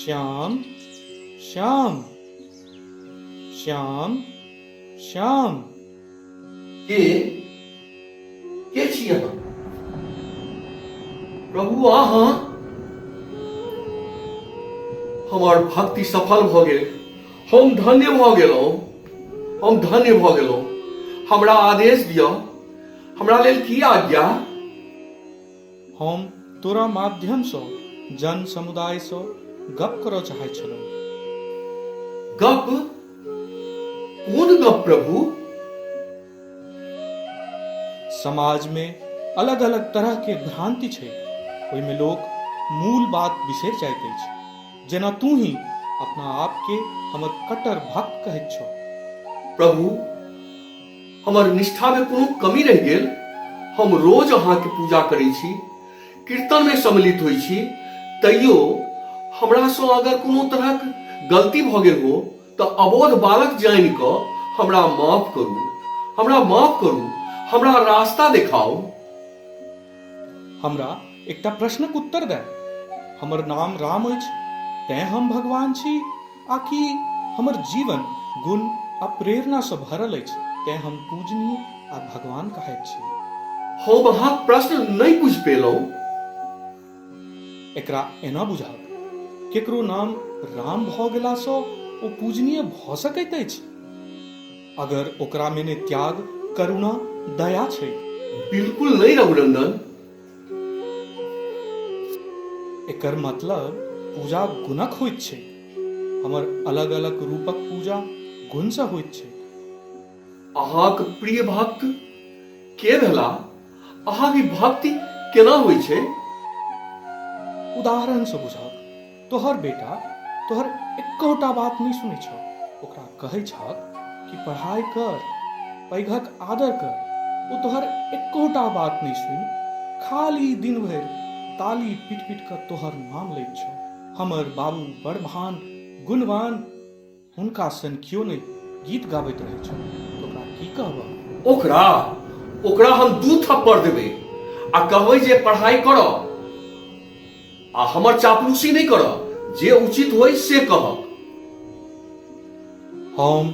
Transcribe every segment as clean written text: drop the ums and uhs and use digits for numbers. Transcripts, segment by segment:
श्याम, श्याम, श्याम, श्याम। के के छी अहाँ? प्रभु अहाँ? हमर भक्ति सफल भऽ गेल, हम धन्य भऽ गेलहुँ, हम धन्य भऽ गेलहुँ। हमरा आदेश दिअ, हमरा लेल की आज्ञा? हम तोरा माध्यमसँ जन समुदायसँ गप करऽ चाहैत छलहुँ। गप? कोन गप प्रभु? समाजमे अलग अलग तरहके भ्रान्ति छै, ओहिमे लोक मूल बात बिसरि जाइत अछि। जेना तू ही अपना आपके हमर कट्टर भक्त कहैत छौ। प्रभु, हमर निष्ठामे कोनो कमी रहि गेल? हम रोज अहाँके पूजा करै छी, कीर्तनमे सम्मिलित होइ छी, तैयो हमरासँ अगर कोनो तरहक गलती भऽ गेल हो तऽ अबोध बालक जानि कऽ हमरा माफ करू, हमरा माफ करू, हमरा रास्ता देखाउ। हमरा एकटा प्रश्नक उत्तर दे। हमर नाम राम अछि तें हम भगवान छी आ कि हमर जीवन गुण आ प्रेरणासँ भरल अछि तें हम पूजनीय आ भगवान कहाइत छी? हम अहाँक प्रश्न नहि बुझि पेलहुँ। एकरा एना बुझहक, केकरो नाम राम भऽ गेलासँ ओ पूजनीय भऽ सकैत अछि अगर ओकरामे ने त्याग, करुणा, दया छै? बिल्कुल नहि रघुनंदन। एकर मतलब पूजा गुणक होइत छै। हमर अलग अलग रूपक पूजा गुणसँ होइत छै। अहाँक प्रिय भक्त के भेला? अहाँक ई भक्ति केना होइ छै? उदाहरणसँ बुझहक, तोहर बेटा तोहर एक्कोटा बात नहि सुनै छौ। ओकरा कहै छहक कि पढ़ाइ कर, पैघक आदर कर, ओ तोहर एक्कोटा बात नहि सुनि खाली दिन भरि ताली पीट पीट कऽ तोहर नाम लैत छौ। हमर बाबू बड़ महान गुणवान, हुनका सन केओ नहि गीत गाबैत रहै छौ, तऽ ओकरा की कहबह? ओकरा ओकरा हम दू थप्पड़ देबै आ कहबै जे पढ़ाइ कर आ हमर चापलूसी नहि कर, जे उचित होय से कहक। हम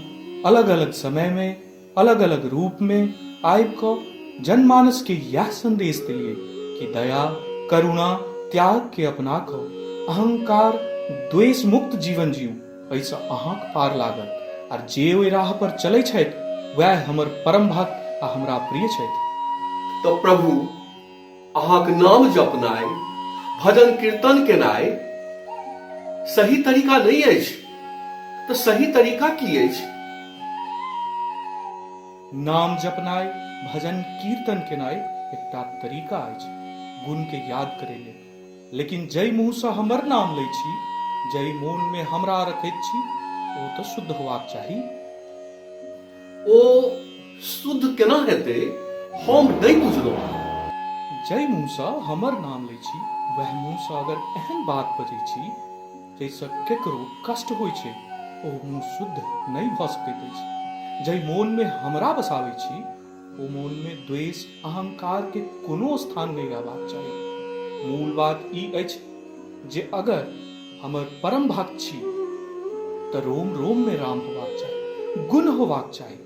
अलग अलग समय में अलग अलग रूप में आबि कऽ जनमानस के यैह संदेश देलियै कि दया, करुणा, त्याग के अपना कऽ अहंकार, द्वेष मुक्त जीवन जीउ, एहिसँ अहाँक पार लागत आर जे ओहि राह पर चलै छथि वैह हमर परम भक्त आ हमरा प्रिय छथि। तऽ प्रभु अहाँक नाम जपनाइ, भजन कीर्तन केनाइ सही तरीका नहि अछि, तऽ सही तरीका की अछि? नाम जपनाइ, भजन कीर्तन केनाइ एकटा तरीका अछि गुण के याद करै लेल, लेकिन जै मुँह सँ हमर नाम लै छी, जै मोन मे हमरा रखैत छी, ओ तऽ शुद्ध होबाक चाही। ओ शुद्ध केना हेतै, हम नहि बुझलहुँ। जाहि मुँहसँ हमर नाम लै छी वएह मुँहसँ अगर एहन बात बजै छी जाहिसँ केकरो कष्ट होइ छै, ओ मुँह शुद्ध नहि भऽ सकैत अछि। जाहि मोनमे हमरा बसाबै छी ओ मोनमे द्वेष, अहंकारके कोनो स्थान नहि रहबाक चाही। मूल बात ई अछि जे अगर हमर परम भक्त छी तऽ रोम रोममे राम होबाक चाही, गुण होबाक चाही,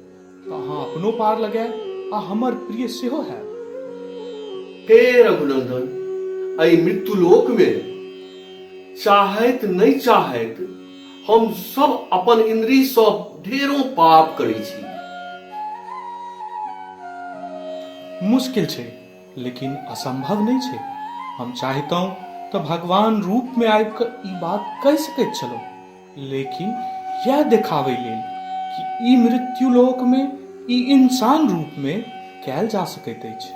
तऽ अहाँ अपनो पार लगायब आ हमर प्रिय सेहो हैब। हे रघुनंदन, एहि मृत्युलोक मे चाहैत नहि चाहैत हम सब अपन इंद्री सँ ढेरों पाप करै छी। मुश्किल छै, लेकिन असंभव नहि छै। हम चाहितहुँ तऽ भगवान रूप मे आबि कऽ ई बात कहि सकैत छलहुँ, लेकिन यैह देखाबै लेल कि ई मृत्युलोक मे ई इंसान रूप मे कयल जा सकैत अछि।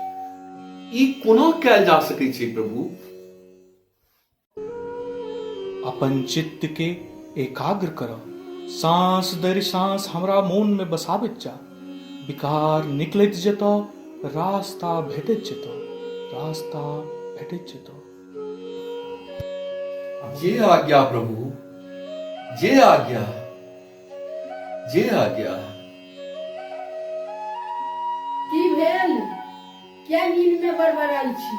ई कोना कयल जा सकैत छै प्रभु? अपन चित्त के एकाग्र कर, सांस दर सांस हमरा मोन में बसाबैत जा, विकार निकलैत जेतऽ, रास्ता भेटैत जेतऽ, रास्ता भेटैत जेतऽ। जे आज्ञा प्रभु, जे आज्ञा, जे आज्ञा। की भेल? किया नींद में बड़बड़ाइ छी?